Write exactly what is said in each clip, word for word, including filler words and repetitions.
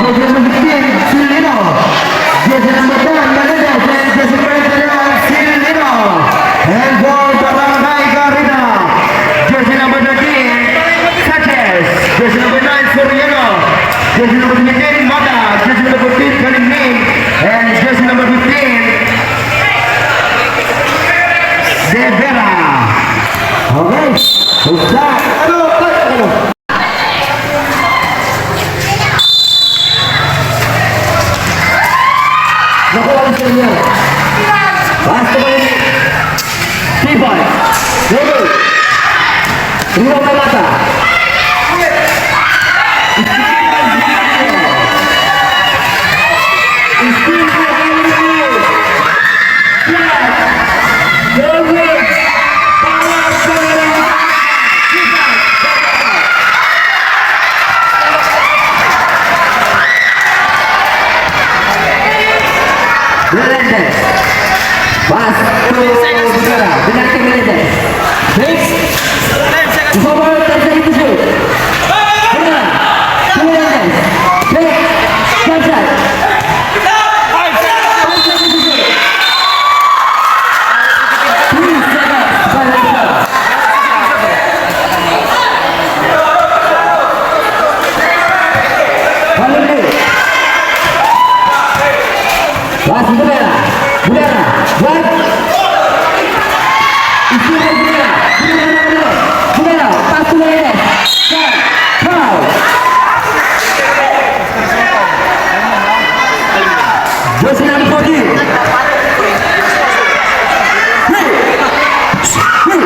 Jersey number fifteen, Silino. Jersey number ten, Menendez, and jersey number twenty-one, Silino. And for Barangay Garita, jersey number thirteen, Sanchez. Jersey number nine, Soriano. Jersey number seventeen, Mata. Jersey number fourteen, Kalimling. And jersey number fifteen, De Vera. Okay. Who's that? Ano? Ano? Naku, ang serye. Basta mo yun. Tibay. Double. Rio Malata. Melendez. Pass to Rivera. Binalik kay Melendez. Fake. Forward, ten seconds to shoot. Rivera. To Melendez. Fake. Jump shot. Five seconds to shoot. Three seconds. Violation. Penalty. Pass to Rivera. Rivera. Drive. Istira Rivera. Rivera, Rivera. Rivera. Pass to Rivera. Foul. Foul. Jersey number fourteen. Hey. Hey.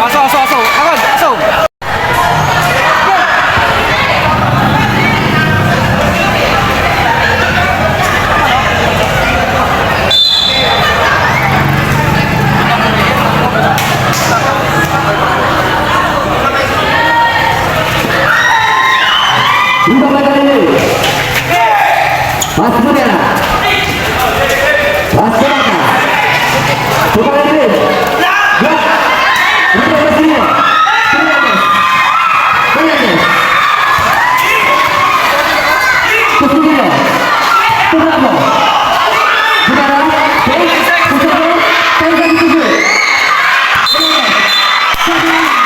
Aso, aso, aso. Agad, aso. Rebound by Galileo. Pass to Rivera. Pass to Rivera. To Rivera. Block. Rebound by Galileo. Fernandez. Fernandez. To Silvino. To Ramos. Rivera. Okay. To Silvino. Ten seconds to shoot. Fernandez.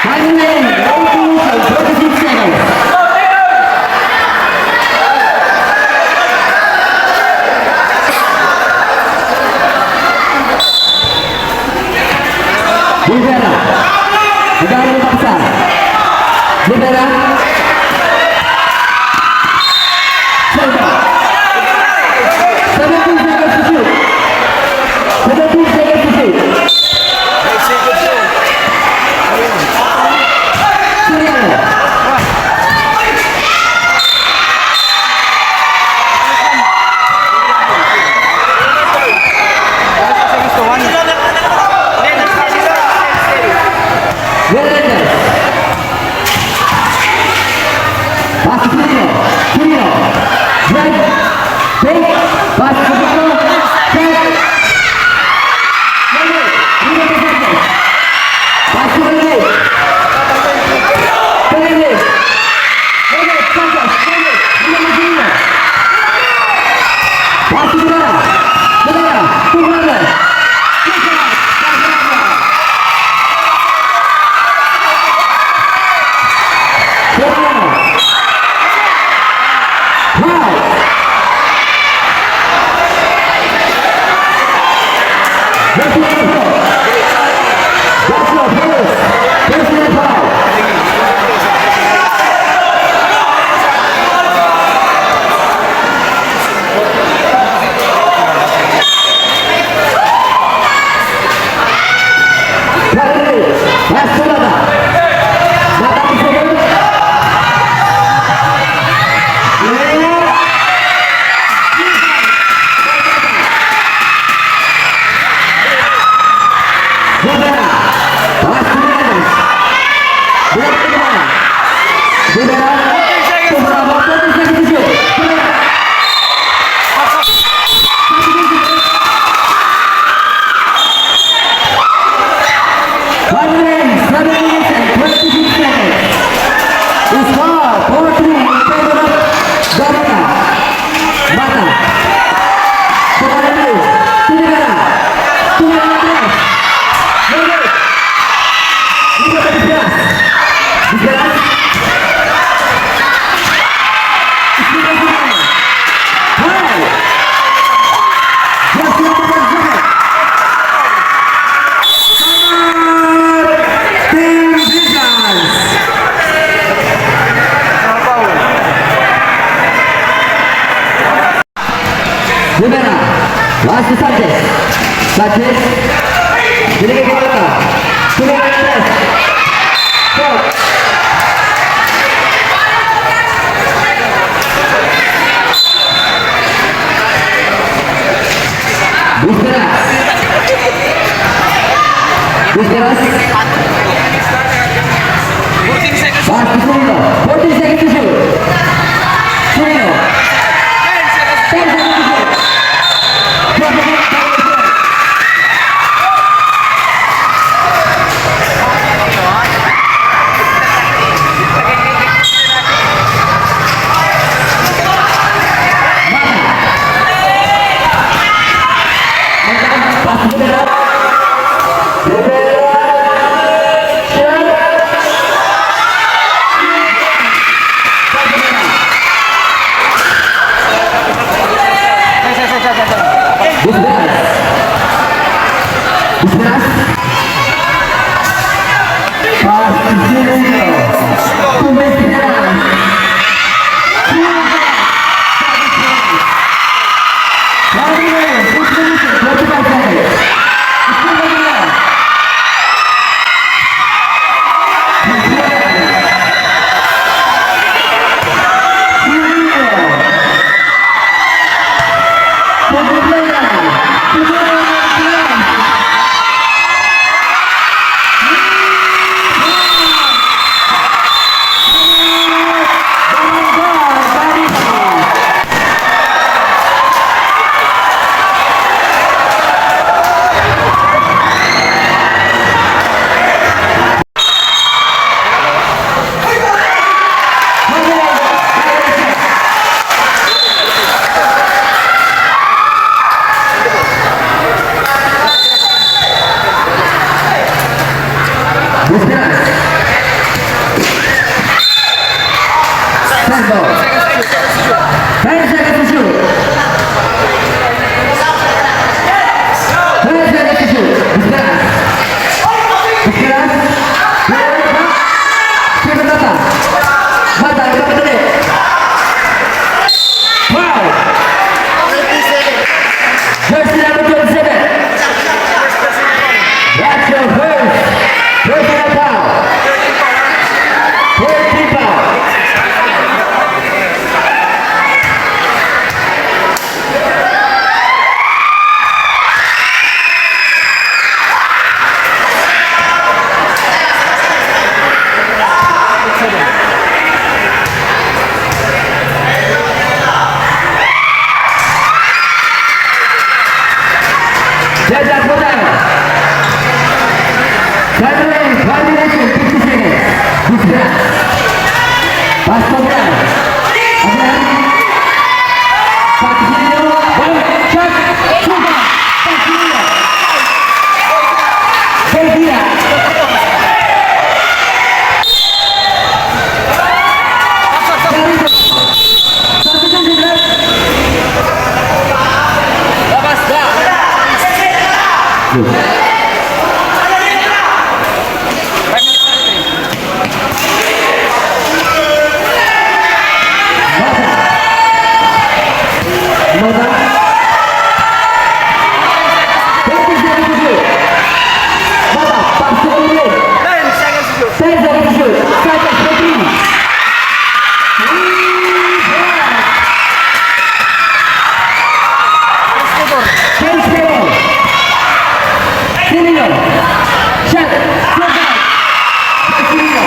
Final, forty-six seconds. Rivera. Rivera. Rivera. Salva. Seventeen seconds to shoot. Seventeen seconds to shoot. Soriano. Melendez. Pass to Quirino. Quirino. Drive. Fake. Pass to Quirino. Check. Rebound. Rebound to Sanchez. Pass to Rene. Rene. Rene. Sanchez. Rene. Rebound to Quirino. Pass to Rivera. Rivera. To Rene. Sanchez. Sanchez. Binigay ko mata. Tuloy ang tres. Shot. Busquets. Busquets. Pass to Solino. Fourteen seconds to shoot. Solino. Ten seconds to shoot. Busquets. Busquets. Pass to Silvio. To Messi. Ten seconds to shoot. Ten seconds to shoot. Busquets. Busquets. Mata, ikaw madali. Foul! Jersey number twenty-seven. That's your first personal foul. Third team foul. Cesar Cordero. Chandler, five minutes and fifty seconds. Busquets. Pass to Brad. Abraham. Pass to Silvio. One shot. Shooter. Pass to Silvio. Silvio. Ten seconds to shoot. Shot clock, fourteen. Rebound. James Carroll. Silvio. Shot. Shot clock. Silvio.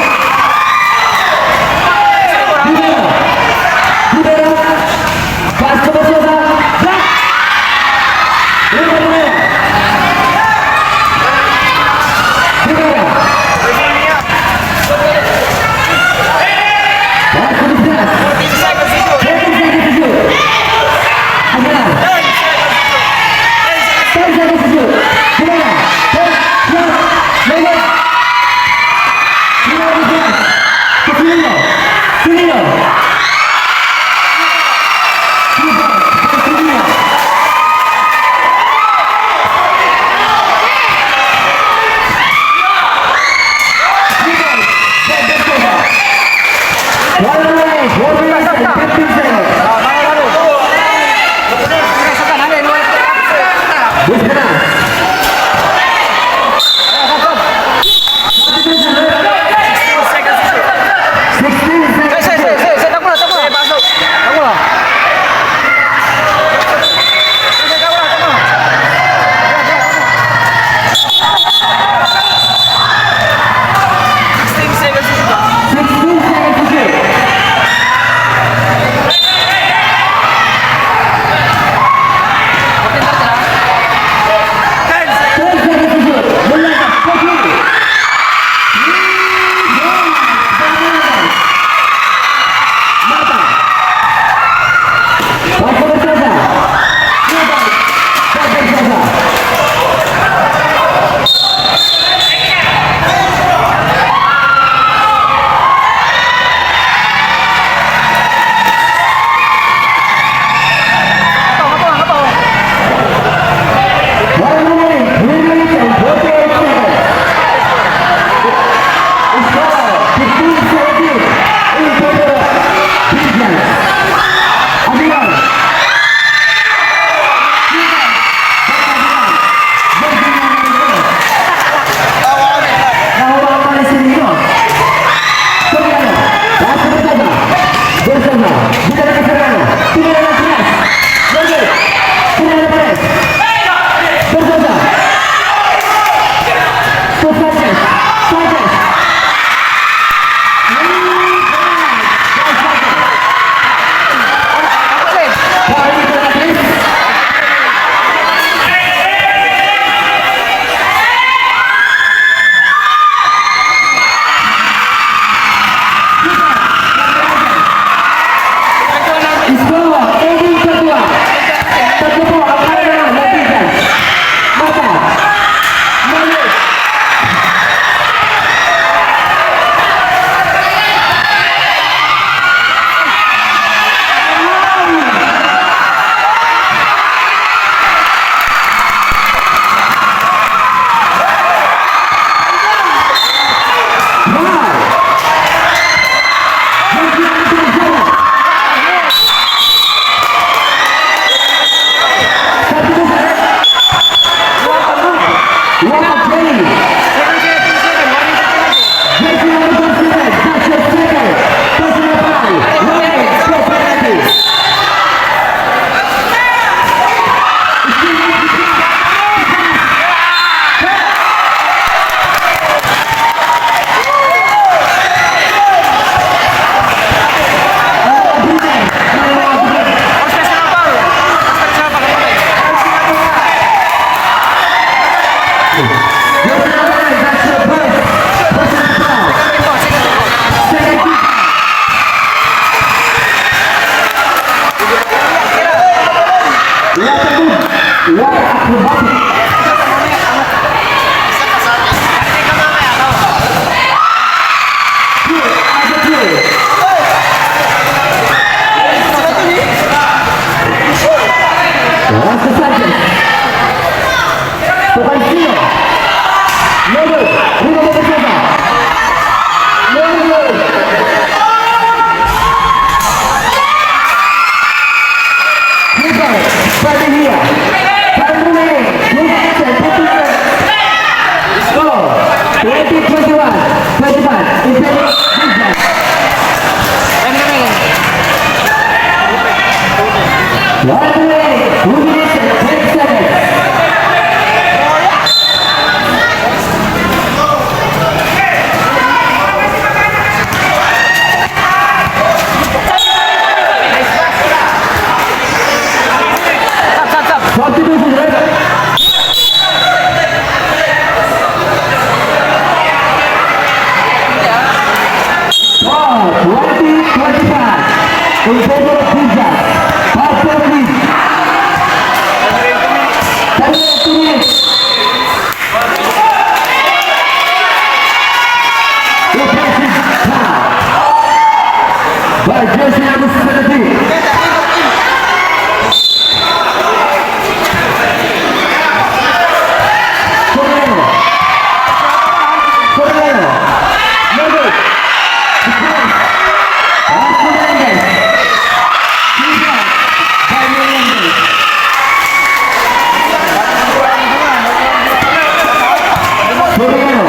Rivera. Rivera. Pass to Basiosa. Block! Rebound mo na yan. Rivera. Score, twenty twenty-one, twenty-five. One minute, two minutes and ten seconds. Substitution, right? Ball, twenty twenty-five. In favor of Pizza. Pastor Pizza. Twenty minutes. By jersey number seventeen. Correro. Correro. Number. Correro.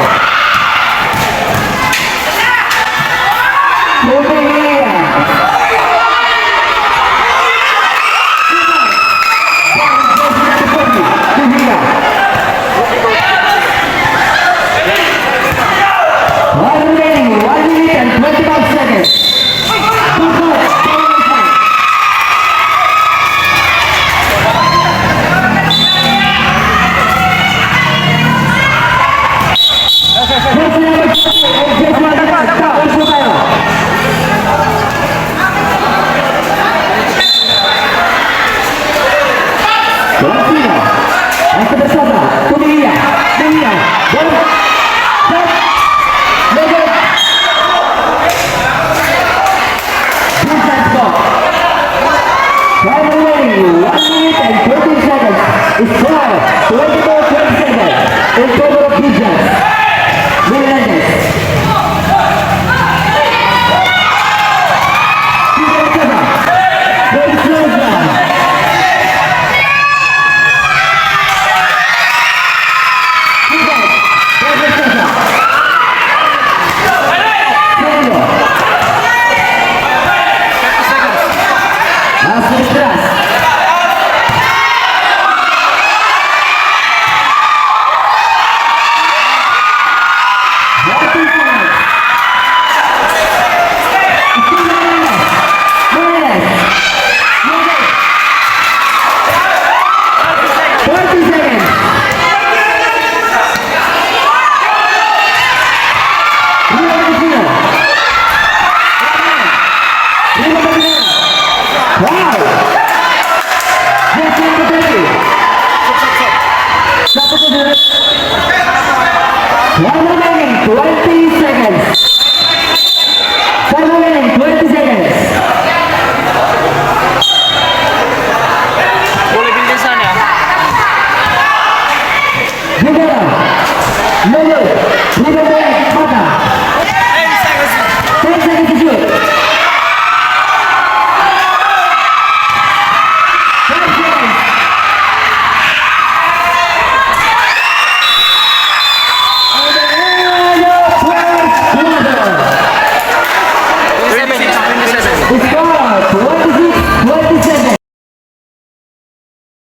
Correro. One minute, one minute and twenty-five seconds. Defense ball. Time remaining, one minute and thirteen seconds. Score, twenty-four twenty-seven. In favor of Vigilant. Mirandes. Defense ball. Thirty seconds. Wow! Yes, number thirty. One